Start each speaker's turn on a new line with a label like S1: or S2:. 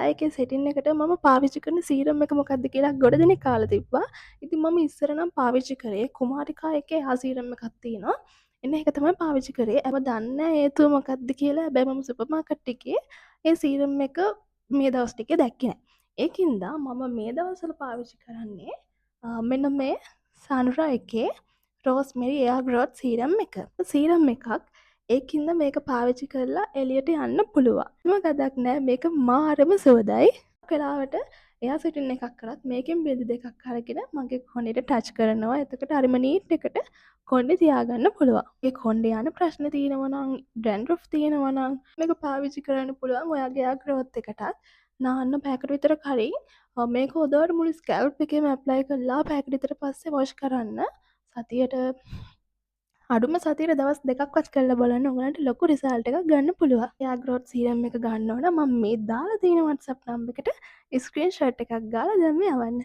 S1: Hair එකේ setting එකට මම පාවිච්චි කරන සීරම් එක මොකක්ද කියලා ගොඩ දෙනෙක් අහලා තිබ්බා. ඉතින් මම ඉස්සර නම් පාවිච්චි කරේ කුමාරිකා එකේ එයා සීරම් එකක් තියෙනවා. එන්න ඒක තමයි පාවිච්චි කරේ. මම දන්නේ නෑ හේතුව මොකක්ද කියලා. හැබැයි මම සුපර් මාකට් එකේ ඒ සීරම් එක මේ දවස් ටිකේ දැක්කේ නෑ. ඒක හින්දා මම මේ දවස්වල පාවිච්චි කරන්නේ මෙන්න මේ සනුරා එකේ රෝස්මෙරි එයා ග්‍රෝත් සීරම් එක. සීරම් එකක්. ඒක හින්දා මේක පාවිච්චි කරලා එළියට යන්න පුළුවන්. කිසිම ගදක් නෑ, මේක මාරම සුවඳයි. වෙලාවට එයා සෙටින් එකක් කරත් මේකෙන් බින්දු 2ක් අරගෙන මගේ කොණ්ඩෙට ටච් කරනවා. එතකොට හරිම නීට් එකට කොණ්ඩේ තියාගන්න පුළුවන්. ඒ කොණ්ඩේ යන ප්‍රශ්න තියෙනවා නම්, ඩැන්ඩ්‍රොෆ් තියෙනවා නම් මේක පාවිච්චි කරන්න පුළුවන් ඔයාගේ එයා ග්‍රෝත් එකටත්. නාන්න පැයකට විතර කලින් මේක හොඳට මුළු ස්කැල්ප් එකේම ඇප්ලයි කරලා පැයකට විතර පස්සේ වොෂ් කරන්න. සතියට අඩුම සතියට දවස් 2ක්වත් කරලා බලන්න, ඔයගලන්ට ලොකු රිසල්ට් එකක් ගන්න පුළුවන්. එයා ග්‍රෝත් සීරම් එක ගන්න ඕන මම මේ දාලා තියෙන WhatsApp number එකට ස්ක්‍රීන්ෂොට් එකක් ගාලා දැන්ම යවන්න.